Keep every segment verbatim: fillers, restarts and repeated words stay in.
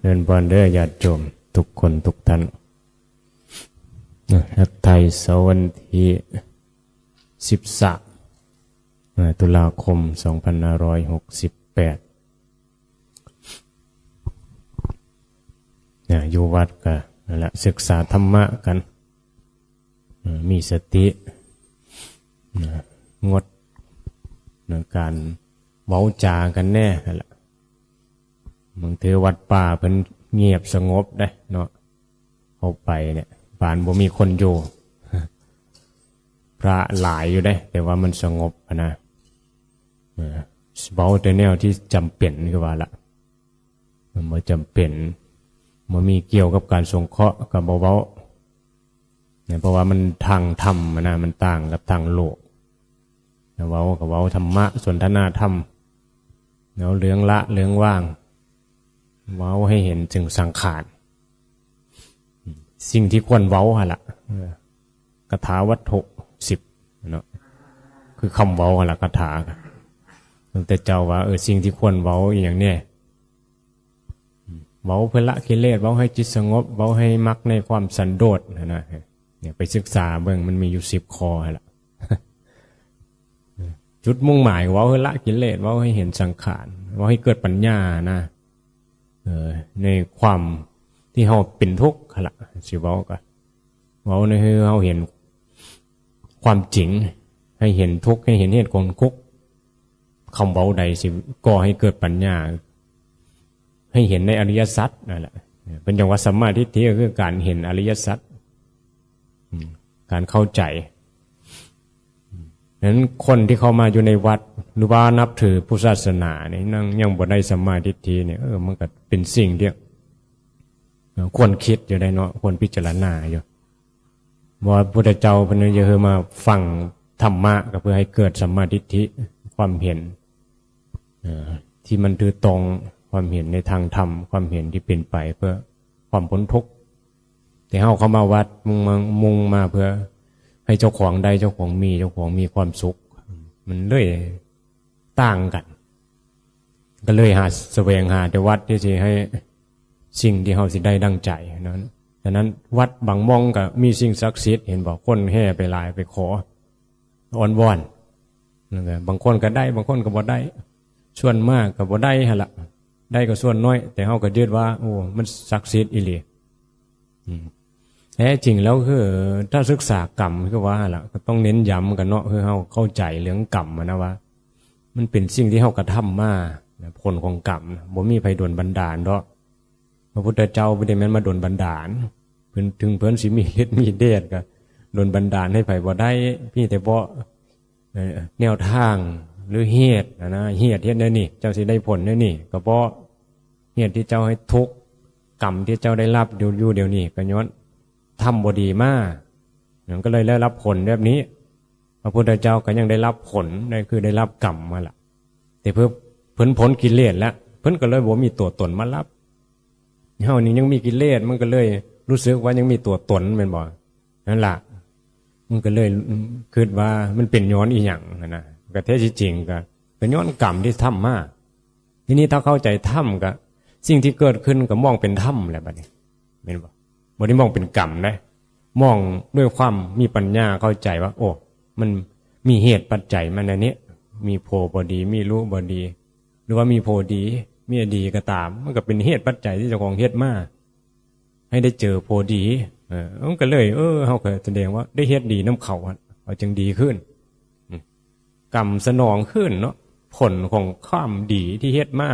เจริญพรเด้อญาติโยมทุกคนทุกท่าน นะ ฮัทไทยเสาร์วันที่สิบสาม นะ ตุลาคม สองพันห้าร้อยหกสิบแปด นะ อยู่วัดก็นั่นแหละ ศึกษาธรรมะกัน เอ่อ มีสติ นะ งด นะ การเว้าจากันแน่นั่นแหละ บางเทื่อวัดป่าเพิ่นเงียบสงบเด้เนาะ เข้าไปเนี่ย บ้านบ่มีคนอยู่ พระหลายอยู่เด้ แต่ว่ามันสงบหั้นนะ เออ เว้าแต่แนวที่จำเป็นคือว่าละ มันบ่จำเป็น บ่มีเกี่ยวกับการสงเคราะห์ก็บ่เว้า เนี่ย เพราะว่ามันทางธรรมหั้นนะ มันต่างกับทางโลก เว้าก็เว้าธรรมะ สนทนาธรรม แล้วเรื่องละเรื่องว่าง เว้าให้เห็นถึงสังขาร สิ่งที่ควรเว้าหั่นล่ะ เออ คาถาวัตถุสิบเนาะ คือคำเว้าหั่นล่ะ คาถา ตั้งแต่เจ้าว่า เออ สิ่งที่ควรเว้าอีหยังเนี่ย เว้าเพื่อละกิเลส เว้าให้จิตสงบ เว้าให้มักในความสันโดษนะนะ เนี่ยไปศึกษาเบิ่ง มันมีอยู่สิบข้อหั่นล่ะ จุดมุ่งหมาย เว้าให้ละกิเลส เว้าให้เห็นสังขาร เว้าให้เกิดปัญญานะ เออ ในความที่เฮาเป็นทุกข์หั่นล่ะ สิเว้าก็ เว้าในให้เฮาเห็นความจริง ให้เห็นทุกข์ ให้เห็นเหตุของทุกข์ คำเว้าใดสิก่อให้เกิดปัญญา ให้เห็นในอริยสัจนั่นแหละ เป็นจังว่าสัมมาทิฏฐิก็คือการเห็นอริยสัจ อืม การเข้าใจ นั้นคนที่เข้ามาอยู่ในวัด หรือว่านับถือพุทธศาสนาเนี่ย ยัง ยังบ่ได้สัมมาทิฏฐิเนี่ย เออ มันก็เป็นสิ่งที่ เอ่อ ควรคิดอยู่ได้เนาะ ควรพิจารณาอยู่ ว่าพระพุทธเจ้าเพิ่นจะคือมาฟังธรรมะ ก็เพื่อให้เกิดสัมมาทิฏฐิ ความเห็น เอ่อ ที่มันถูกต้อง ความเห็นในทางธรรม ความเห็นที่เป็นไปเพื่อความพ้นทุกข์ แต่เฮาเข้ามาวัด มุ่งมา มุ่งมาเพื่อให้เจ้าของได้ เจ้าของมี เจ้าของมีความสุข มันเลยต่างกัน ก็เลยหา แสวงหาแต่วัดที่สิให้สิ่งที่เฮาสิได้ดังใจนั้น ฉะนั้นวัดบางหม่องก็มีสิ่งศักดิ์สิทธิ์ เห็นบ่ คนแห่ไปหลาย ไปขอ อ้อนวอน นั่นแหละ บางคนก็ได้ บางคนก็บ่ได้ ส่วนมากก็บ่ได้หั่นล่ะ ได้ก็ส่วนน้อย แต่เฮาก็ยึดว่า โอ้ มันศักดิ์สิทธิ์อีหลี อืม แท้จริงแล้วคือ ถ้าศึกษากรรมคือว่าหั่นล่ะ ก็ต้องเน้นย้ำกันเนาะ คือเฮาเข้าใจเรื่องกรรมอะนะ ว่ามันเป็นสิ่งที่เฮากระทำมา ผลของกรรม บ่มีไผดลบันดาลดอก พระพุทธเจ้าบ่ได้แม่นมาดลบันดาล เพิ่น ถึงเพิ่นสิมีฤทธิ์มีเดชก็ดลบันดาลให้ไผบ่ได้ มีแต่บ่ เอ่อ แนวทางหรือเหตุอะนะ เหตุเฮ็ดแนวนี้ เจ้าสิได้ผลแนวนี้ ก็เพราะเหตุที่เจ้าให้ทุกข์ กรรมที่เจ้าได้รับอยู่ อยู่เดี๋ยวนี้ ก็ย้อนทำบ่ดีมา มันก็เลยได้รับผลแบบนี้ พระพุทธเจ้าก็ยังได้รับผล นั่นคือได้รับกรรมมาละ แต่เพิ่น เพิ่นพ้นกิเลสแล้ว เพิ่นก็เลยบ่มีตัวตนมารับ เฮานี่ยังมีกิเลส มันก็เลยรู้สึกว่ายังมีตัวตน แม่นบ่ นั่นล่ะ มันก็เลยคิดว่ามันเป็นย้อนอีหยังหั้นนะ ก็แท้ที่จริงก็ ก็ย้อนกรรมที่ทำมา ทีนี้ถ้าเข้าใจธรรมก็ สิ่งที่เกิดขึ้นก็มองเป็นธรรมแหละบัดนี้ แม่นบ่ บ่ได้มองเป็นกรรมนะ มองด้วยความมีปัญญาเข้าใจว่า โอ้ มันมีเหตุปัจจัยมาในนี้ มีโพธิ์บ่ดี มีลูกบ่ดี หรือว่ามีโพธิ์ดี มีดีก็ตาม มันก็เป็นเหตุปัจจัยที่เจ้าของเฮ็ดมา ให้ได้เจอโพธิ์ดี เออ มันก็เลย เออ เฮาก็แสดงว่าได้เฮ็ดดีนำเขาอะ เขาจึงดีขึ้น อืม กรรมสนองขึ้นเนาะ ผลของความดีที่เฮ็ดมา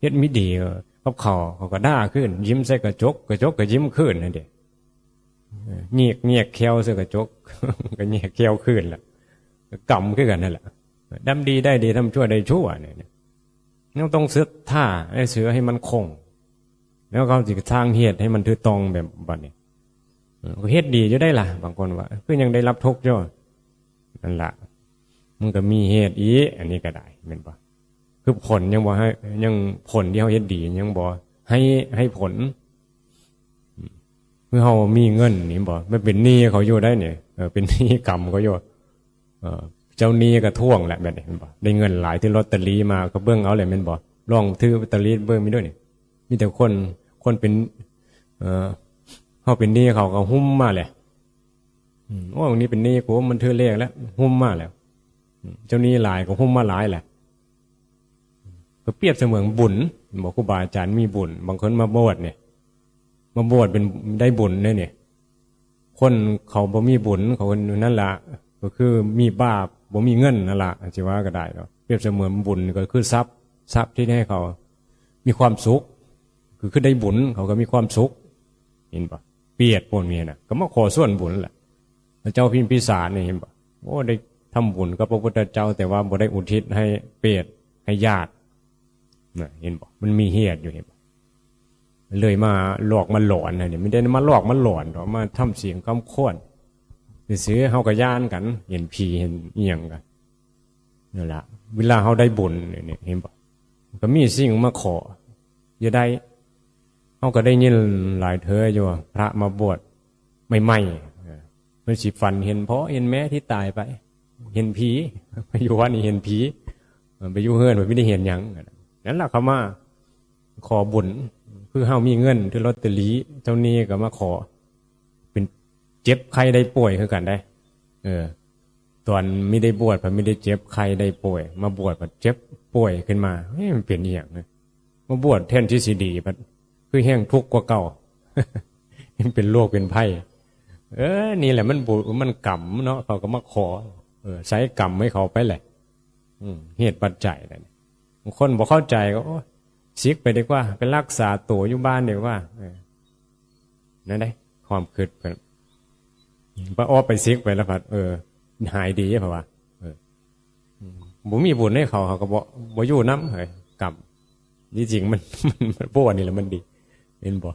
เฮ็ดไม่ดี เออ กับเขา เขาก็ด่าขึ้น ยิ้มใส่กระจก กระจกก็ยิ้มขึ้นนั่นเด้ เออ แยก แยกแข้วใส่กระจก ก็แยกแข้วขึ้นล่ะ กรรมคือกันนั่นแหละ ทำดีได้ดี ทำชั่วได้ชั่วเนี่ย ยังต้องศรัทธา ให้เชื่อให้มั่นคง แล้วเขาสิสร้างเหตุให้มันถูกต้องแบบบัดนี้ เออ ก็เฮ็ดดีอยู่ได้ล่ะ บางคนว่า คือยังได้รับทุกข์อยู่ นั่นล่ะ มันก็มีเหตุอีก อันนี้ก็ได้ แม่นบ่ คือผลยังบ่ให้ ยังผลที่เฮาเฮ็ดดียังบ่ให้ ให้ผล คือเฮามีเงินนี่บ่ มันเป็นหนี้เขาอยู่ได้นี่ เออ เป็นหนี้กรรมเขาอยู่ เออ เจ้าหนี้ก็ทวงแหละแบบนี้ แม่นบ่ ได้เงินหลาย ถือลอตเตอรี่มาก็เบิ่งเอาแหละ แม่นบ่ ลองถือลอตเตอรี่เบิ่งมีด้วยนี่ มีแต่คน คนเป็น เอ่อ เฮาเป็นหนี้เขาก็ฮุมมาแหละ อืม โอ้ วันนี้เป็นหนี้กู มันถือเลขแล้ว ฮุมมาแล้ว อืม เจ้าหนี้หลายก็ฮุมมาหลายแหละ ก็เปรียบเสมือนบุญ บอกครูบาอาจารย์มีบุญ บางคนมาบวชเนี่ย มาบวชเป็นได้บุญเนี่ยเนี่ย คนเขาบ่มีบุญ เขานั่นละ ก็คือมีบาป บ่มีเงินนั่นละ สิว่าก็ได้เนาะ เปรียบเสมือนบุญก็คือทรัพย์ ทรัพย์ที่ให้เขามีความสุข คือ คือได้บุญ เขาก็มีความสุข เห็นปะ เปรียบพวกนี้นะ ก็มาขอส่วนบุญแหละ พระเจ้าพิมพิสารนี่ เห็นปะ โอ้ ได้ทำบุญกับพระพุทธเจ้า แต่ว่าบ่ได้อุทิศให้เปรต ให้ญาตินะ เห็นปะ มันมีเหตุอยู่ เห็นปะ เลยมาหลอกมาหลอนนะเนี่ย ไม่ได้มาหลอกมาหลอนหรอก มาทำเสียงคำขวัญ ซื่อๆ เฮาก็ย้านกัน เห็นผีเห็นอีหยังกัน นั่นล่ะ เวลาเฮาได้บุญเนี่ย เห็นบ่ ก็มีสิ่งมาขอ อย่าได้ เฮาก็ได้ยินหลายเทื่ออยู่ว่า พระมาบวชใหม่ๆ เออ มันสิฝันเห็นพ่อเห็นแม่ที่ตายไป เห็นผี ไปอยู่วัดนี่เห็นผี เออ ไปอยู่เฮือน มันไม่ได้เห็นหยัง นั่นล่ะเขามาขอบุญ คือเฮามีเงิน ถือลอตเตอรี่ เจ้าหนี้ก็มาขอ เป็นเจ็บไข้ได้ป่วยคือกันได้ เออ ตอนไม่ได้บวช พอไม่ได้เจ็บไข้ได้ป่วย มาบวช พอเจ็บป่วยขึ้นมา เฮ้ย มันเป็นอีหยังนะ มาบวชแทนที่สิดี พอคือแห้งทุกข์กว่าเก่า เป็นโรคเป็นภัย เออ นี่แหละมันบุญ มันกรรมเนาะ เขาก็มาขอ เออ ใช้กรรมให้เขาไปแหละ อืม เหตุปัจจัยนั่น บางคนบ่เข้าใจก็ โอ้ สิกไปดีกว่า ไปรักษาตัวอยู่บ้านดีกว่า เออ นั่นได้ ความคิดเพิ่น บ่ออกไปสิกไปแล้วพัด เออ หายดีเพราะว่า เออ อืม บ่มีบุญให้เขา เขาก็บ่ บ่อยู่นำ เฮ้ย กรรม นี่จริงมัน มันบ่ นี่แหละมันดี เห็นบ่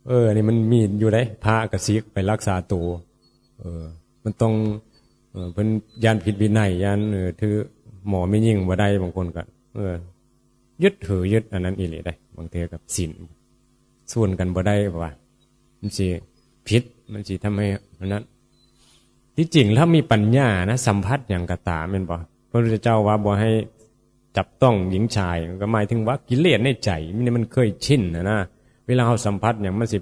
เออ นี่มันมีอยู่ได้ พระก็สิกไปรักษาตัว เออ มันต้อง เออ เพิ่นย้านผิดวินัย ย้าน เออ ถือหมอแม่หญิงบ่ได้ บางคนก็ เออ ยึดถือยึดอันนั้นอีหลีได้ บางเทื่อกับศีล สู้กันบ่ได้ เพราะว่า มันสิผิด มันสิทำให้อันนั้น ที่จริงถ้ามีปัญญานะ สัมผัสหยังก็ตาม แม่นบ่ พระพุทธเจ้าว่าบ่ให้จับต้องหญิงชาย ก็หมายถึงว่ากิเลสในใจ มัน มันเคยชินนะนะ เวลาเราสัมผัสหยัง มันสิ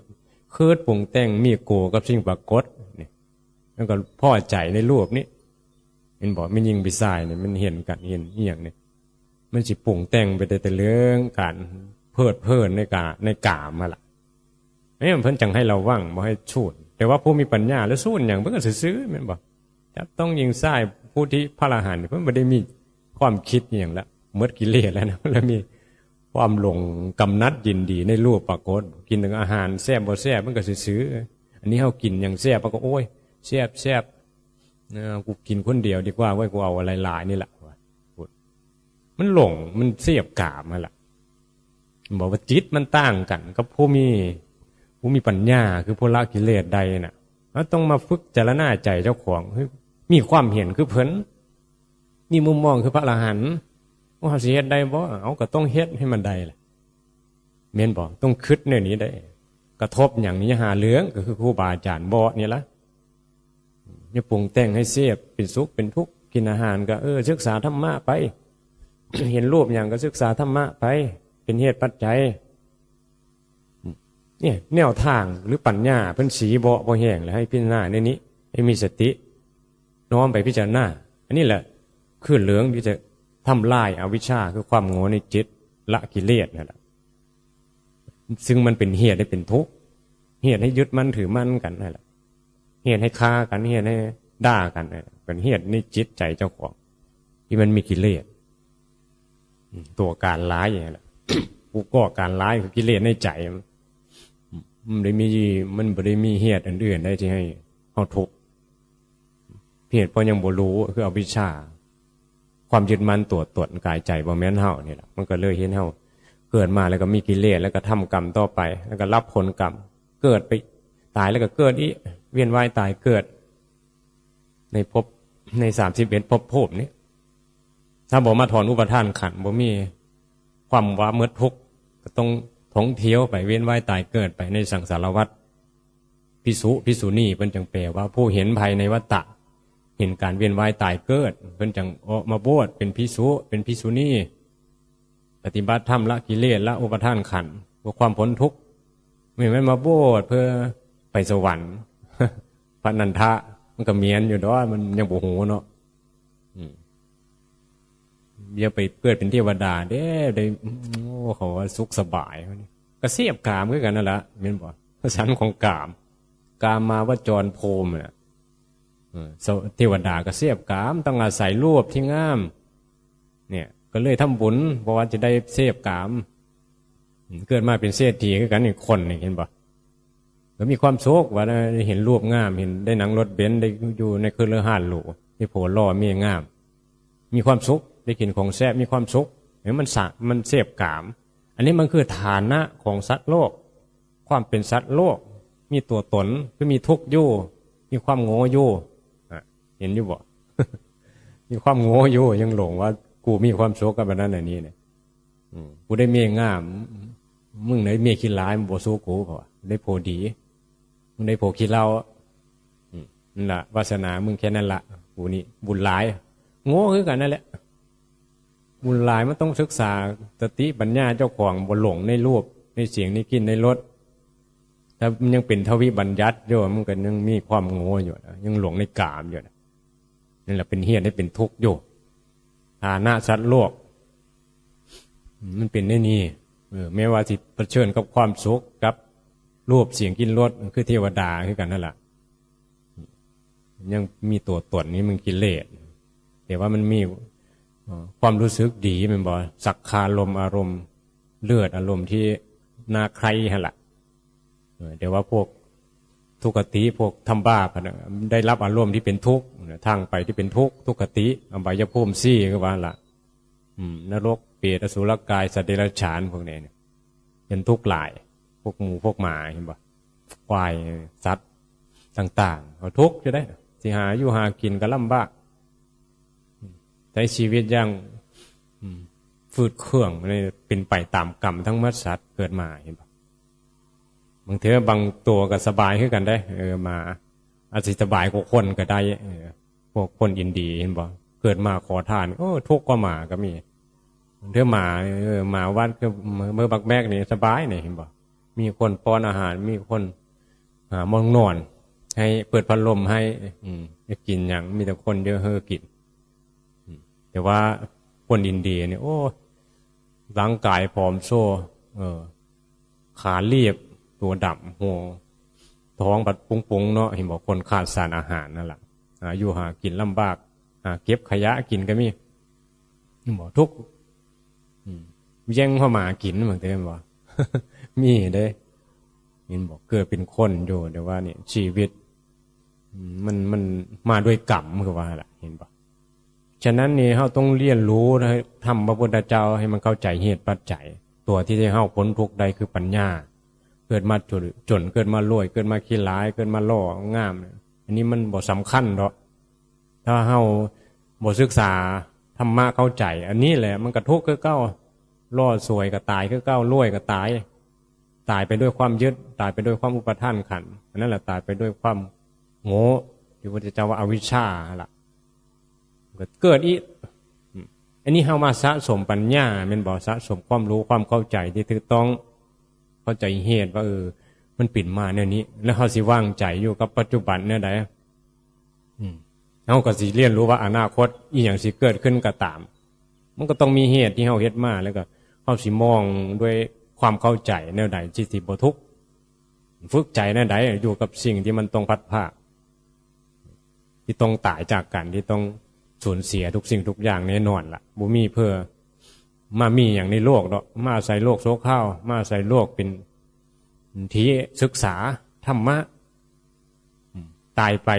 คิดปรุงแต่ง มีโกกับสิ่งปรากฏนี่ มันก็พอใจในรูปนี้ แม่นบ่ แม่นหญิงแม่นชายนี่ มันเห็นกัน เห็นอีหยังนี่ มันสิปรุงแต่งไปแต่ แต่เรื่องการเพลิดเพลินในกา ในกามนั่นล่ะ เนี่ยเพิ่นจังให้ระวังบ่ให้สูน แต่ว่าผู้มีปัญญาแล้วสูนหยัง เพิ่นก็ซื่อๆ แม่นบ่ จับต้องหญิงชาย ผู้ที่พระอรหันต์ เพิ่นบ่ได้มีความคิดอีหยังละ หมดกิเลสแล้วนะ แล้วมีความหลงกำหนัดยินดีในรูปปรากฏ กินอาหารแซ่บบ่แซ่บ มันก็ซื่อๆ อันนี้เฮากินหยังแซ่บ มันก็ โอ้ย แซ่บ แซ่บ เออ กูกินคนเดียวดีกว่าเว้ย กูเอาหลายๆ นี่แหละ มันหลง มันเสพกามนั่นแหละ บอกว่าจิตมันต่างกันกับผู้มี ผู้มีปัญญา คือผู้ละกิเลสได้น่ะ เราต้องมาฝึกพิจารณาใจเจ้าของ เฮ้ย มีความเห็นคือเพิ่น มีมุมมองคือพระอรหันต์ ว่าเขาสิเฮ็ดได้บ่ เอาก็ต้องเฮ็ดให้มันได้แหละ แม่นบ่ ต้องคิดแนวนี้ได้ กระทบหยังนี่อย่าหาเรื่อง ก็คือครูบาอาจารย์บอกนี่ล่ะ อย่าปรุงแต่งให้เสพ เป็นสุขเป็นทุกข์ กินอาหารก็ เออ ศึกษาธรรมะไป เห็นรูปหยังก็ศึกษาธรรมะไป เป็นเหตุปัจจัย เนี่ย แนวทางหรือปัญญาเพิ่นสีเบาะบ่แห้งแล้ว ให้พิจารณาในนี้ ให้มีสติ น้อมไปพิจารณา อันนี้แหละ คือเรื่องที่จะทำลายอวิชชา คือความโง่ในจิต ละกิเลสนั่นแหละ ซึ่งมันเป็นเหตุให้เป็นทุกข์ เหตุให้ยึดมั่นถือมั่นกันนั่นแหละ เหตุให้ฆ่ากัน เหตุให้ด่ากันนั่นแหละ เป็นเหตุในจิตใจเจ้าของ ที่มันมีกิเลส อืม ตัวการร้ายอย่างนี้แหละ ผู้ก่อการร้ายคือกิเลสในใจ มันได้มี มันบ่ได้มีเหตุอันอื่นได้ที่ให้เฮาทุกข์ เหตุเพราะยังบ่รู้ คืออวิชชา ความยึดมั่นตัวตนกายใจบ่แม่นเฮานี่แหละ มันก็เลยเห็นเฮาเกิดมาแล้วก็มีกิเลส แล้วก็ทำกรรมต่อไป แล้วก็รับผลกรรม เกิดไป ตายแล้วก็เกิดอีก เวียนว่ายตายเกิด ในภพ ในสามสิบเอ็ดภพภูมินี้ ถ้าบ่มาถอนอุปาทานขันธ์ บ่มีความว่าหมดทุกข์ ก็ต้องท่องเที่ยวไป เวียนว่ายตายเกิดไปในสังสารวัฏ ภิกษุ ภิกษุณี เพิ่นจังแปลว่าผู้เห็นภัยในวัฏฏะ เห็นการเวียนว่ายตายเกิด เพิ่นจังออกมาบวชเป็นภิกษุ เป็นภิกษุณี ปฏิบัติธรรมละกิเลส ละอุปาทานขันธ์ เพื่อความพ้นทุกข์ ไม่แม่นมาบวชเพื่อไปสวรรค์ พระนันทะ มันก็เมียนอยู่ดอก มันยังบ่ฮู้เนาะ อืม อย่าไปเกิดเป็นเทวดาเด้ ได้ โอ้ เขาว่าสุขสบาย ก็เสพกามคือกันนั่นละ แม่นบ่ สันของกาม กามาวจรภูมิน่ะ เออ เทวดาก็เสพกาม ต้องอาศัยรูปที่งาม เนี่ย ก็เลยทำบุญ เพราะว่าจะได้เสพกาม เกิดมาเป็นเศรษฐีคือกันอีกคนนี่ เห็นบ่ ก็มีความสุขว่าได้เห็นรูปงาม เห็นได้นั่งรถเบนซ์ ได้อยู่ในคฤหาสน์หรู มีผัวหล่อ เมียงาม มีความสุข ได้กินของแซ่บ มีความสุข เนี่ย มันสะ มันเสพกาม อันนี้มันคือฐานะของสัตว์โลก ความเป็นสัตว์โลก มีตัวตน คือมีทุกข์อยู่ มีความโง่อยู่ อ่ะ เห็นอยู่บ่ มีความโง่อยู่ ยังหลงว่ากูมีความสุขกับอันนั้นอันนี้เนี่ย อืม กูได้เมียงาม มึงได้เมียขี้ร้าย มันบ่สู้กู เขาว่า ได้ผัวดี มึงได้ผัวขี้เหล้า อืม นั่นล่ะ วาสนามึงแค่นั้นละ กูนี่บุญหลาย โง่คือกันนั่นแหละ บุญหลายมันต้องศึกษาสติปัญญาเจ้าของ บ่หลงในรูป ในเสียง ในกลิ่น ในรส ถ้ามันยังเป็นทวิบัญญัติอยู่ มันก็ยังมีความโง่อยู่นะ ยังหลงในกามอยู่นะ นั่นแหละเป็นเหตุให้เป็นทุกข์อยู่ ฐานะสัตว์โลก มันเป็นได้นี่ เออ แม้ว่าสิเผชิญกับความสุข กับรูป เสียง กลิ่น รส คือเทวดาคือกันนั่นแหละ ยังมีตัวตนนี่มันกิเลส แต่ว่ามันมี เอ่อ ความรู้สึกดี แม่นบ่ สักขารมณ์ อารมณ์เลิศ อารมณ์ที่น่าใคร่หั่นล่ะ เออ แต่ว่าพวกทุกขติ พวกทำบาปหั่นน่ะ ได้รับอารมณ์ที่เป็นทุกข์ ทางไปที่เป็นทุกข์ ทุกขติ อบายภูมิสี่ คือว่าหั่นล่ะ อืม นรก เปรต อสุรกาย สัตว์เดรัจฉาน พวกนี้เนี่ย เป็นทุกข์หลาย พวกหมู พวกหมา เห็นบ่ ควาย สัตว์ต่างๆ เขาทุกข์อยู่ได้ สิหาอยู่หากินก็ลำบาก ใช้ชีวิตอย่าง อืม ฝืดเคือง มันเป็นไปตามกรรมทั้งหมด สัตว์เกิดมา เห็นบ่ บางเทื่อบางตัวก็สบายคือกันได้ เออ หมา อาจสิสบายกว่าคนก็ได้ เออ พวกคนอินเดีย เห็นบ่ เกิดมาขอทาน โอ้ ทุกข์กว่าหมาก็มี บางเทื่อหมา เออ หมาวัดก็ เมื่อบักแบกนี่สบายนี่ เห็นบ่ มีคนป้อนอาหาร มีคนหาหม่องนอน ให้เปิดพัดลมให้ อืม จะกินหยัง มีแต่คนเยอะเฮอกิน อืม แต่ว่าคนอินเดียเนี่ย โอ้ ร่างกายผอมโซ เออ ขาลีบ ตัวดำ หัว ท้องบัดปุงๆ เนาะ เห็นบ่ คนขาดสารอาหารนั่นล่ะ หาอยู่หากินลำบาก หาเก็บขยะกินก็มี เห็นบ่ ทุกข์ อืม แย่งเข้ามากิน บางที เห็นบ่ มีเด้ เห็นบ่ เกิดเป็นคนอยู่ แต่ว่านี่ชีวิต อืม มัน มันมาด้วยกรรม คือว่าล่ะ เห็นบ่ ฉะนั้นนี่ เราต้องเรียนรู้นะ ธรรมพระพุทธเจ้าให้มันเข้าใจเหตุปัจจัย ตัวที่จะให้เราพ้นทุกข์ได้คือปัญญา เกิดมาจน จน เกิดมารวย เกิดมาขี้ร้าย เกิดมาหล่องาม อันนี้มันบ่สำคัญดอก ถ้าเราบ่ศึกษาธรรมะเข้าใจ อันนี้แหละมันก็ทุกข์คือเก่า หล่อสวยก็ตายคือเก่า รวยก็ตาย ตายไปด้วยความยึด ตายไปด้วยความอุปาทานขันธ์ อันนั้นแหละตายไปด้วยความโง่ ที่พระพุทธเจ้าว่าอวิชชาล่ะ ก็เกิดอีก อืม อันนี้เรามาสะสมปัญญา แม่นบ่ สะสมความรู้ความเข้าใจที่ถูกต้อง เข้าใจเหตุว่า เออ มันเป็นมาแนวนี้ แล้วเราสิวางใจอยู่กับปัจจุบันแนวใด อืม เราก็สิเรียนรู้ว่าอนาคตอีหยังสิเกิดขึ้นก็ตาม มันก็ต้องมีเหตุที่เราเฮ็ดมา แล้วก็เราสิมองด้วยความเข้าใจแนวใดที่สิบ่ทุกข์ ฝึกใจแนวใดอยู่กับสิ่งที่มันต้องพลัดพราก ที่ต้องตายจากกัน ที่ต้องสูญเสียทุกสิ่งทุกอย่างแน่นอนล่ะ บ่มีเพื่อมามีอย่างในโลกดอก มาอาศัยโลกชั่วคราว มาอาศัยโลกเป็นที่ศึกษาธรรมะ อืม ตายไป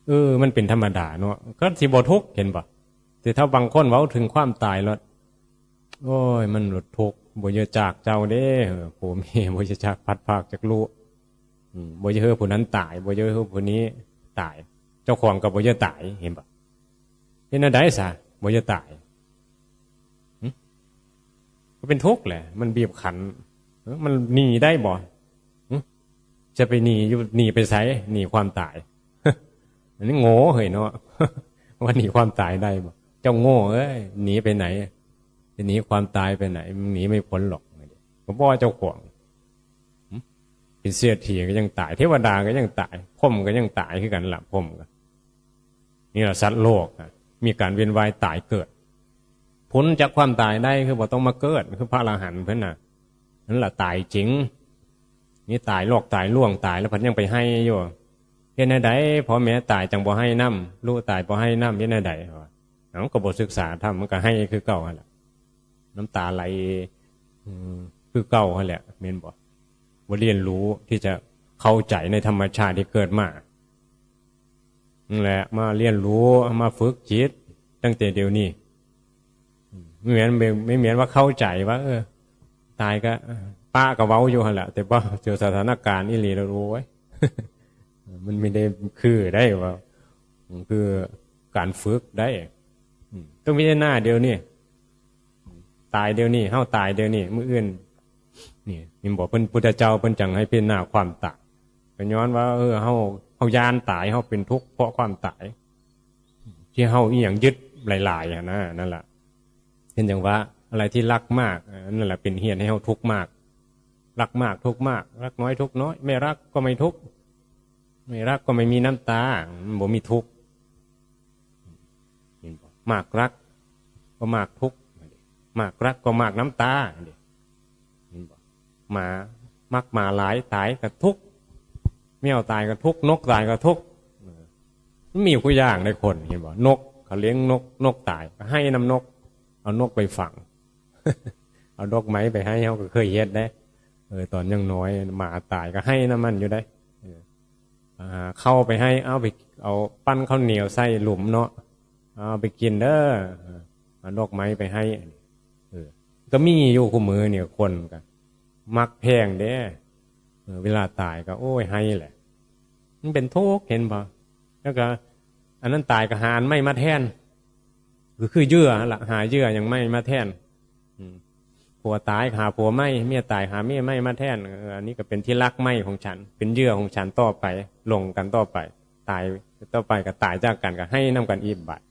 เออ มันเป็นธรรมดาเนาะ ก็สิบ่ทุกข์ เห็นบ่ แต่ถ้าบางคนเว้าถึงความตายแล้ว โอ้ย มันหลุดทุกข์ บ่เยอะจากเจ้าเด้ เออ ผัวเมีย บ่เยอะจากพลัดพรากจากลูก อืม บ่เยอะผู้นั้นตาย บ่เยอะผู้นี้ตาย เจ้าของก็บ่เยอะตาย เห็นบ่ เฮ็ดแนวใดซะ บ่เยอะตาย หึ ก็เป็นทุกข์แหละ มันบีบคั้น เออ มันหนีได้บ่ หึ จะไปหนีอยู่ หนีไปไส หนีความตาย อันนี้โง่เฮ้ยเนาะ ว่าหนีความตายได้บ่ เจ้าโง่เอ้ย หนีไปไหน จะหนีความตายไปไหน มึงหนีไม่พ้นหรอก ก็บ่เจ้าของ เป็นเศรษฐีก็ยังตาย เทวดาก็ยังตาย พรหมก็ยังตายคือกันละ พรหมก็ นี่แหละสัตว์โลกอะ มีการเวียนว่ายตายเกิด พ้นจากความตายได้คือบ่ต้องมาเกิด คือพระอรหันต์เพิ่นน่ะ นั่นแหละตายจริง นี่ตายลอกตายล่วงตายแล้วเพิ่นยังไปไห้อยู่ เฮ็ดแนวใด พ่อแม่ตายจังบ่ไห้นำ ลูกตายบ่ไห้นำ เฮ็ดแนวใด เอ้า ก็บ่ศึกษาธรรม มันก็ไห้คือเก่าหั่นล่ะ น้ำตาไหล อืม คือเก่าหั่นแหละ แม่นบ่ บ่เรียนรู้ที่จะเข้าใจในธรรมชาติที่เกิดมา นั่นแหละ มาเรียนรู้ มาฝึกจิต ตั้งแต่เดี๋ยวนี้ อืม ไม่แม่น ไม่ ไม่แม่นว่าเข้าใจว่า เออ ตายก็ เออ ปะก็เว้าอยู่หั่นแหละ แต่พอเจอสถานการณ์อีหลีแล้ว โอ้ย มันไม่ได้คือได้ว่า มันคือการฝึกได้ อืม ต้องพิจารณาเดี๋ยวนี้ ตายเดี๋ยวนี้ เฮาตายเดี๋ยวนี้ มื้ออื่น นี่ เห็นบ่ เพิ่น พุทธเจ้าเพิ่นจังให้พิจารณาความตาย ก็ย้อนว่า เออ เฮา เฮาย้านตาย เฮาเป็นทุกข์เพราะความตาย ที่เฮาอีหยังยึดหลายๆ หั่นนะ นั่นล่ะ เห็นจังว่า อะไรที่รักมาก นั่นแหละเป็นเหตุให้เฮาทุกข์มาก รักมากทุกข์มาก รักน้อยทุกข์น้อย ไม่รักก็ไม่ทุกข์ ไม่รักก็ไม่มีน้ำตา มันบ่มีทุกข์ เห็นบ่ มากรักก็มากทุกข์ มากรักก็มากน้ำตา เห็นบ่ หมา มักหมาหลาย ตายก็ทุกข์ แมวตายก็ทุกข์ นกตายก็ทุกข์ เออ มันมีอยู่คู่อย่างในคน เห็นบ่ นก เขาเลี้ยงนก นกตายก็ไห้นำนก เอานกไปฝัง เอาดอกไม้ไปไห้ เฮาก็เคยเฮ็ดเด้ เออ ตอนยังน้อย หมาตายก็ไห้นำมันอยู่เด้ เออ อ่า ข้าวไปไห้ เอาไป เอาปั้นข้าวเหนียวใส่หลุมเนาะ เอาไปกินเด้อ เอาดอกไม้ไปไห้ เออ ก็มีอยู่คู่มื้อนี่ คนก็มักแพงเด้ เออ เวลาตายก็ โอ้ย ไห้แหละ มันเป็นทุกข์ เห็นบ่ แล้วก็ อันนั้นตายก็หาอันใหม่มาแทน คือ คือเหยื่อหั่นล่ะ หาเหยื่ออย่างใหม่มาแทน อืม ผัวตายหาผัวใหม่ เมียตายหาเมียใหม่มาแทน เออ อันนี้ก็เป็นที่รักใหม่ของฉัน เป็นเหยื่อของฉันต่อไป หลงกันต่อไป ตายต่อไปก็ตายจากกัน ก็ไห้นำกันอีกบาด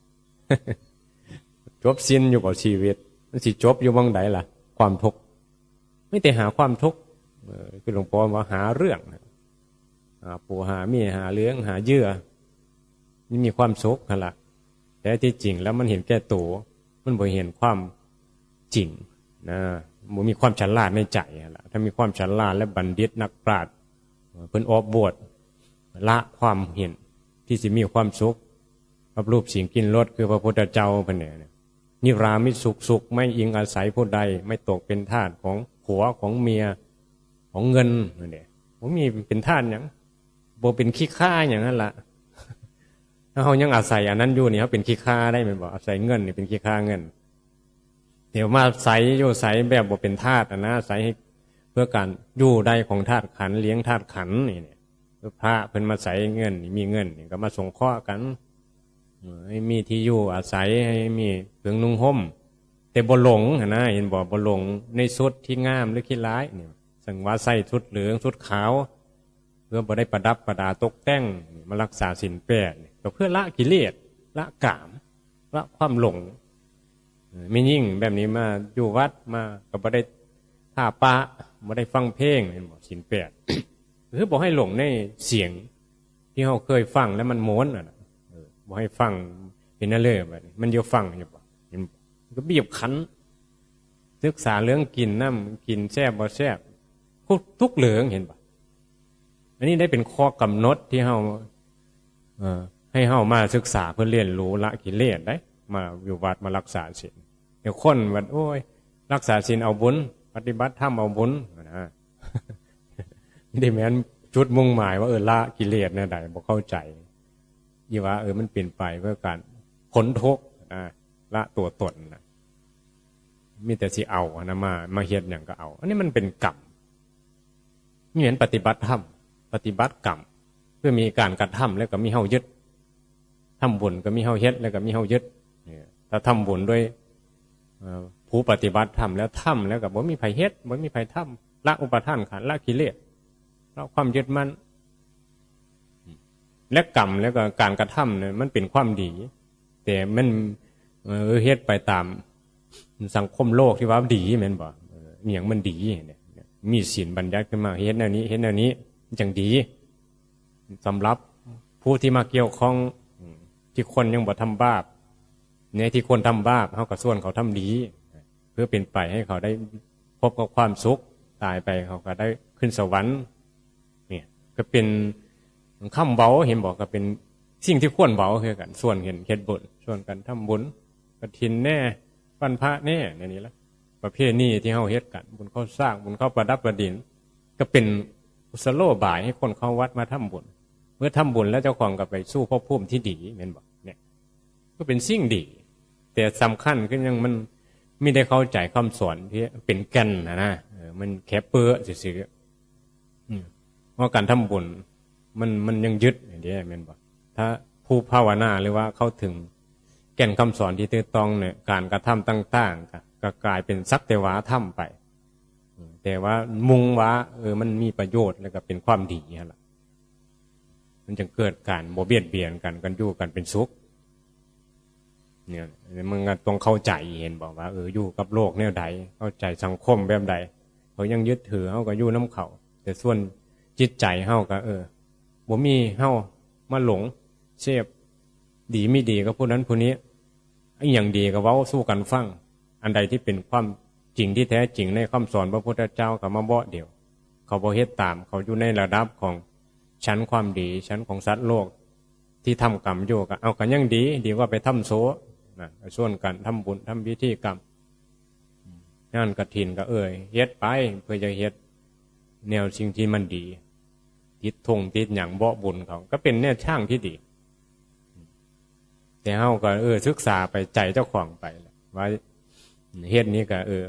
จบสิ้นอยู่บ่ชีวิต มันสิจบอยู่หม่องใดล่ะ ความทุกข์ มีแต่หาความทุกข์ เออ คือหลวงพ่อว่าหาเรื่อง หาผัวหาเมียหาเรื่องหาเหยื่อ นี่มีความสุขหั่นล่ะ แต่ที่จริงแล้วมันเห็นแก่ตัว มันบ่เห็นความจริงนะ บ่มีความฉลาดในใจหั่นล่ะ ถ้ามีความฉลาดและบัณฑิตนักปราชญ์ เพิ่นออกบวช ละความเห็นที่สิมีความสุข กับรูปเสียงกลิ่นรส คือพระพุทธเจ้าเพิ่นเนี่ย นิรามิตสุข สุขไม่อิงอาศัยผู้ใด ไม่ตกเป็นทาสของผัวของเมียของเงินนั่นเด้ บ่มีเป็นทาสหยัง บ่เป็นขี้ข้าหยังหั่นล่ะ ถ้าเฮายังอาศัยอันนั้นอยู่นี่ เฮาเป็นขี้ข้าได้แม่นบ่ อาศัยเงินนี่เป็นขี้ข้าเงิน เดี๋ยวมาอาศัยอยู่อาศัยแบบบ่เป็นทาสอะนะ อาศัยให้เพื่อการอยู่ได้ของธาตุขันธ์ เลี้ยงธาตุขันธ์นี่เนี่ย พระเพิ่นมาอาศัยเงินนี่ มีเงินนี่ก็มาสงเคราะห์กัน เออ ให้มีที่อยู่อาศัย ให้มีเครื่องนุ่งห่ม แต่บ่หลงหั่นนะ เห็นบ่ บ่หลงในชุดที่งามหรือขี้ร้ายนี่ ซึ่งว่าใส่ชุดเหลืองชุดขาว เพื่อบ่ได้ประดับประดาตกแต่ง มารักษาศีลแปดนี่ ก็เพื่อละกิเลส ละกาม ละความหลง เออ แม่นยิ่งแบบนี้มาอยู่วัดมาก็บ่ได้ทาปะ บ่ได้ฟังเพลง เห็นบ่ ศีลแปด คือบ่ให้หลงในเสียงที่เฮาเคยฟังแล้วมันม่วนน่ะนะ เออ บ่ให้ฟังเป็นนั่นเลยบัดนี้ มันอยู่ฟังอยู่บ่ เห็นบ่ ก็บีบคั้น ศึกษาเรื่องกินน้ำ กินแซ่บบ่แซ่บ ทุก ทุกเรื่อง เห็นบ่ อันนี้ได้เป็นข้อกำหนดที่เฮา เอ่อ ให้เฮามาศึกษาเพื่อเรียนรู้ละกิเลสได้ มาอยู่วัดมารักษาศีล เดี๋ยวคนว่า โอ้ย รักษาศีลเอาบุญ ปฏิบัติธรรมเอาบุญนะ นี่แม่นจุดมุ่งหมายว่า เออ ละกิเลสแนวใด บ่เข้าใจ อีว่า เออ มันเป็นไปเพื่อการพ้นทุกข์นะ ละตัวตนนะ มีแต่สิเอานะ มา มาเฮ็ดหยังก็เอา อันนี้มันเป็นกรรม นี่เห็นปฏิบัติธรรม ปฏิบัติกรรม คือมีการกระทำแล้วก็มีเฮายึด ทำบุญก็มีเฮาเฮ็ดแล้วก็มีเฮายึด เนี่ย ถ้าทำบุญด้วย เอ่อ ผู้ปฏิบัติธรรมแล้วทำแล้วก็บ่มีไผเฮ็ด บ่มีไผทำ ละอุปาทานขันธ์ ละกิเลส ละความยึดมั่น และกรรมแล้วก็การกระทำเนี่ยมันเป็นความดี แต่มัน เอ่อ เฮ็ดไปตามสังคมโลกที่ว่าดีแม่นบ่ เออ อหยังมันดีเนี่ย มีศีลบัญญัติขึ้นมา เฮ็ดแนวนี้ เฮ็ดแนวนี้ จั่งดี สำหรับผู้ที่มาเกี่ยวข้อง อืม ที่คนยังบ่ทำบาป ในที่คนทำบาป เฮาก็ชวนเขาทำดี เพื่อเป็นไปให้เขาได้พบกับความสุข ตายไปเขาก็ได้ขึ้นสวรรค์ เนี่ย ก็เป็นคำเว้า เห็นบ่ ก็เป็นสิ่งที่ควรเว้าคือกัน ชวนเฮ็ด เฮ็ดบุญ ชวนกันทำบุญ กฐินแน่ วันพระแน่ แนวนี้ละ ประเพณีที่เฮาเฮ็ดกัน บุญข้าวสาก บุญข้าวประดับประดิน ก็เป็นกุศโลบายให้คนเข้าวัดมาทำบุญ เมื่อทำบุญแล้วเจ้าของก็ไปสู่ภพภูมิที่ดี แม่นบ่ เนี่ย ก็เป็นสิ่งดี แต่สำคัญคือยังมันไม่ได้เข้าใจคำสอนที่เป็นแก่นนะนะ เออ มันแค่เปื้อซื่อๆ อืม เพราะการทำบุญ มัน มันยังยึดอย่างเดียว แม่นบ่ ถ้าผู้ภาวนาหรือว่าเข้าถึงแก่นคำสอนที่ถูกต้องเนี่ย การกระทำต่างๆ ก็ ก็กลายเป็นสักแต่ว่าทำไป อืม แต่ว่ามุ่งว่า เออ มันมีประโยชน์แล้วก็เป็นความดีหั่นล่ะ มันจึงเกิดการบ่เบียดเบียนกัน กันอยู่กันเป็นสุข เนี่ย มันก็ต้องเข้าใจ เห็นบ่ ว่า เออ อยู่กับโลกแนวใด เข้าใจสังคมแบบใด เขายังยึดถือ เฮาก็อยู่นำเขา แต่ส่วนจิตใจเฮาก็ เออ บ่มีเฮามาหลงเสพ ดีไม่ดีก็ผู้นั้นผู้นี้ อีหยังดีก็เว้าสู่กันฟัง อันใดที่เป็นความจริงที่แท้จริงในคำสอนพระพุทธเจ้าก็มาเบาะเดียว เขาบ่เฮ็ดตาม เขาอยู่ในระดับของชั้นความดี ชั้นของสัตว์โลก ที่ทำกรรมอยู่ก็ เอา ก็ยังดี ดีกว่าไปทำโซะนะ ก็ชวนกันทำบุญ ทำพิธีกรรม งานกฐินก็ เออ เฮ็ดไป เพื่อจะเฮ็ดแนวสิ่งที่มันดี ติดธงติดหยังเบาะบุญเขา ก็เป็นแนวทางที่ดี แต่เฮาก็ เออ ศึกษาไป ใจเจ้าของไป ว่าเฮ็ดนี้ก็ เออ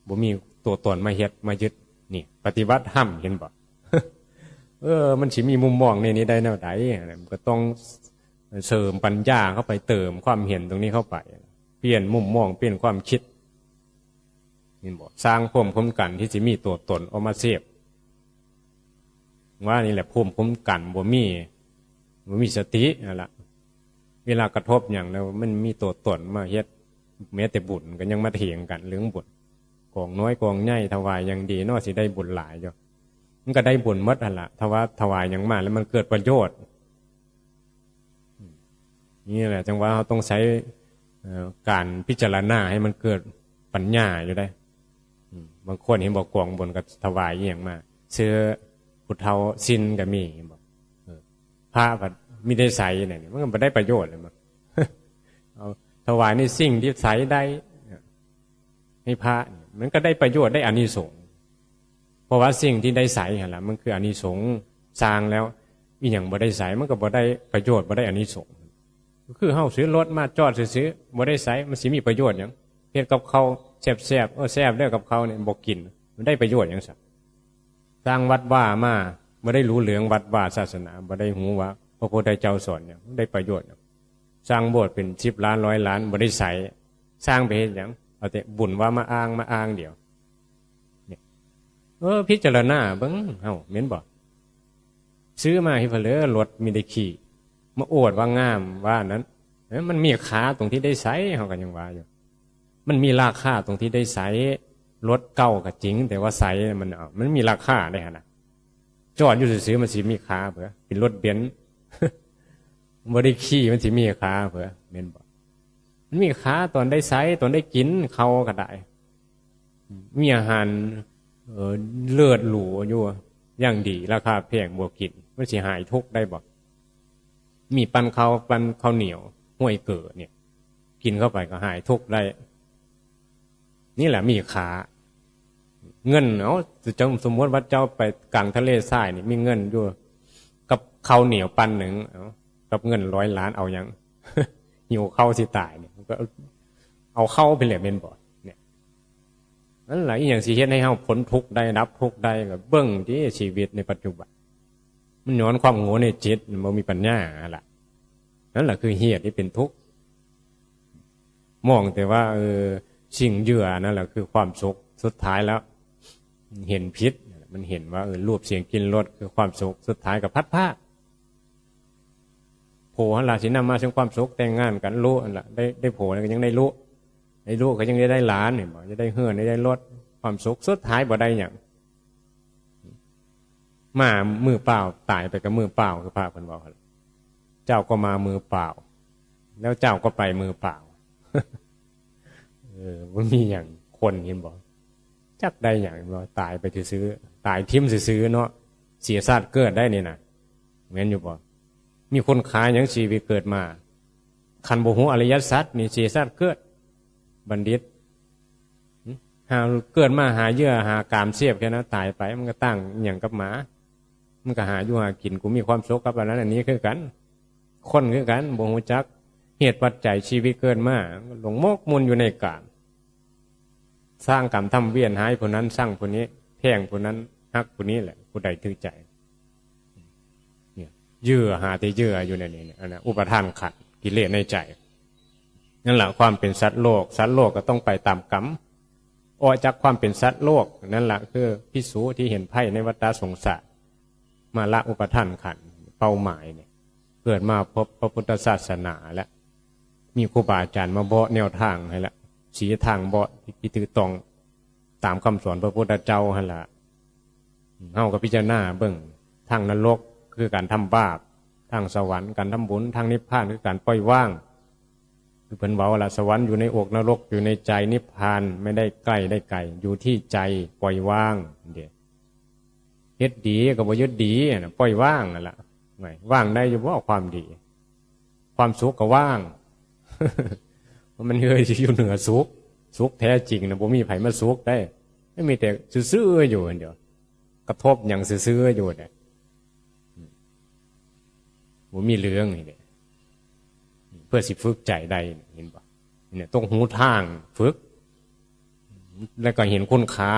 บ่มีตัวตนมาเฮ็ดมายึด นี่ ปฏิบัติธรรม เห็นบ่ เออ มันสิมีมุมมองในนี้ได้แนวใด มันก็ต้องเสริมปัญญาเข้าไป เติมความเห็นตรงนี้เข้าไป เปลี่ยนมุมมอง เปลี่ยนความคิด เห็นบ่ สร้างภูมิคุ้มกันที่สิมีตัวตนออกมาเสพ ว่านี่แหละภูมิคุ้มกันบ่มี บ่มีสตินั่นล่ะ เวลากระทบหยังแล้วมันมีตัวตนมาเฮ็ด แม้แต่บุญก็ยังมาเถียงกันเรื่องบุญ กองน้อยกองใหญ่ ถวายหยังดีเนาะ สิได้บุญหลายอยู่ มันก็ได้บุญหมดหั่นล่ะ ถ้าว่าถวายหยังมาแล้วมันเกิดประโยชน์ นี่แหละ จังว่าเฮาต้องใช้ เอ่อ การพิจารณาให้มันเกิดปัญญาอยู่ได้ อืม บางคนเห็นบอกกองบุญก็ถวายอีหยังมา ซื้อผู้เฒ่าศีลก็มี เห็นบอก เออ พระบัดมีแต่ใสเนี่ย มันก็บ่ได้ประโยชน์เลยมั้ง เอาถวายในสิ่งที่ใสได้ ให้พระเนี่ย มันก็ได้ประโยชน์ ได้อานิสงส์ เพราะว่าสิ่งที่ได้ใสหั่นล่ะ มันคืออานิสงส์ สร้างแล้วอีหยังบ่ได้ใส มันก็บ่ได้ประโยชน์ บ่ได้อานิสงส์ ก็คือเฮาซื้อรถมาจอดซื่อๆ บ่ได้ใส มันสิมีประโยชน์หยัง เฮ็ดกับข้าวแซ่บๆ เออ แซ่บเด้อกับข้าวเนี่ย บ่กิน มันได้ประโยชน์หยังซะ สร้างวัดวามา บ่ได้รู้เรื่องวัดวาศาสนา บ่ได้รู้ว่าพระพุทธเจ้าสอนหยัง ได้ประโยชน์หยัง สร้างโบสถ์เป็นสิบล้านร้อยล้าน บ่ได้ใส สร้างไปเฮ็ดหยัง เอาแต่บุญว่ามาอ้าง มาอ้างเดียว เนี่ย เออ พิจารณาเบิ่ง เอ้า แม่นบ่ ซื้อมาให้เพิ่นเลย รถมีได้ขี่ มาอวดว่างามว่านั้น เอ้ย มันมีค่าตรงที่ได้ใส เฮาก็ยังว่าอยู่ มันมีราคาตรงที่ได้ใส รถเก่าก็จริง แต่ว่าใสมัน เอ้า มันมีราคาได้หั่นน่ะ จอดอยู่ซื่อๆ มันสิมีค่าเปล่า เป็นรถเบนซ์ บ่ได้ขี่ มันสิมีค่าเปล่า แม่นบ่ มันมีค่าตอนได้ใส ตอนได้กินข้าวก็ได้ มีอาหาร เอ่อ เลิศหรูอยู่ อย่างดี ราคาแพง บ่กิน มันสิหายทุกข์ได้บ่ มีปั้นข้าว ปั้นข้าวเหนียว ห้วยเก๋อเนี่ย กินเข้าไปก็หายทุกข์ได้ นี่แหละมีค่า เงิน เอ้า สมมุติว่าเจ้าไปกลางทะเลทรายนี่ มีเงินอยู่กับข้าวเหนียวปั้นหนึ่ง เอ้า กับเงินร้อยล้าน เอาหยัง หิวข้าวสิตายเนี่ย มันก็เอาข้าวไปเลย แม่นบ่ เนี่ย นั่นแหละ อีหยังสิเฮ็ดให้เฮาพ้นทุกข์ได้ ดับทุกข์ได้ ก็เบิ่งที่ชีวิตในปัจจุบัน มันย้อนความโง่ในจิต มันบ่มีปัญญาหั่นล่ะ นั่นแหละคือเหตุที่เป็นทุกข์ มองแต่ว่า เออ สิ่งเยื่อนั่นแหละคือความสุข สุดท้ายแล้ว เห็นผิด มันเห็นว่า เออ รูปเสียงกลิ่นรสคือความสุข สุดท้ายก็พลัดพราก ผัวหั่นล่ะสินำมาซึ่งความสุข แต่งงานกัน ลูกหั่นล่ะ ได้ ได้ผัวแล้วก็ยังได้ลูก ได้ลูกก็ยังได้ ได้หลาน เห็นบ่ จะได้เฮือน ได้ ได้รถ ความสุขสุดท้ายบ่ได้หยัง มามือเปล่า ตายไปกับมือเปล่า คือพระเพิ่นบอกหั่น เจ้าก็มามือเปล่า แล้วเจ้าก็ไปมือเปล่า เออ บ่มีหยัง คนเห็นบ่ จักได้หยังบ่ ตายไปซื่อๆ ตายทิ่มซื่อๆ เนาะ เสียชาติเกิดได้นี่นะ แม่นอยู่บ่ มีคุณค่าหยังชีวิตเกิดมา คันบ่ฮู้อริยสัจนี่เสียชาติเกิด บัณฑิต หาเกิดมาหาเหยื่อหากามเสพแค่นั้น ตายไปมันก็ต่างหยังกับหมา มันก็หาอยู่หากิน กูมีความสุขกับอันนั้นอันนี้คือกัน คนคือกัน บ่ฮู้จักเหตุปัจจัยชีวิตเกิดมา หลงหมกมุ่นอยู่ในกาม สร้างกรรมทำเวร หายผู้นั้น ซังผู้นี้ แพงผู้นั้น ฮักผู้นี้แหละ ผู้ใดถือใจ เนี่ย เหยื่อ หาแต่เหยื่ออยู่ในนี้เนี่ย อันนั้นอุปาทานขันธ์ กิเลสในใจ นั่นแหละความเป็นสัตว์โลก สัตว์โลกก็ต้องไปตามกรรม ออกจากความเป็นสัตว์โลก นั่นแหละคือภิกษุที่เห็นภัยในวัฏสงสาร มาละอุปาทานขันธ์ เป้าหมายเนี่ย เกิดมาพบพระพุทธศาสนาแล้ว มีครูบาอาจารย์มาบอกแนวทางให้ละ ชี้ทางบอกที่ถูกต้อง ตามคำสอนพระพุทธเจ้าหั่นล่ะ เฮาก็พิจารณาเบิ่ง ทางนรกคือการทำบาป ทางสวรรค์การทำบุญ ทางนิพพานคือการปล่อยวาง คือเพิ่นเว้าละ สวรรค์อยู่ในอก นรกอยู่ในใจ นิพพานไม่ได้ใกล้ได้ไกล อยู่ที่ใจ ปล่อยวาง เด้ เฮ็ดดีก็บ่ยึดดีนะ ปล่อยวางนั่นล่ะ ไม่ ว่างได้อยู่บ่ความดี ความสุขก็ว่าง มันเฮยอยู่เหนือสุข สุขแท้จริงนะ บ่มีไผมาสุขได้ ไม่มีแต่ซื่อๆอยู่อันเดียว กระทบหยังซื่อๆอยู่เนี่ย บ่มีเรื่องนี่เด้ เพื่อสิฝึกใจได้ เห็นบ่ เนี่ย ต้องฮู้ทางฝึก แล้วก็เห็นคุณค่า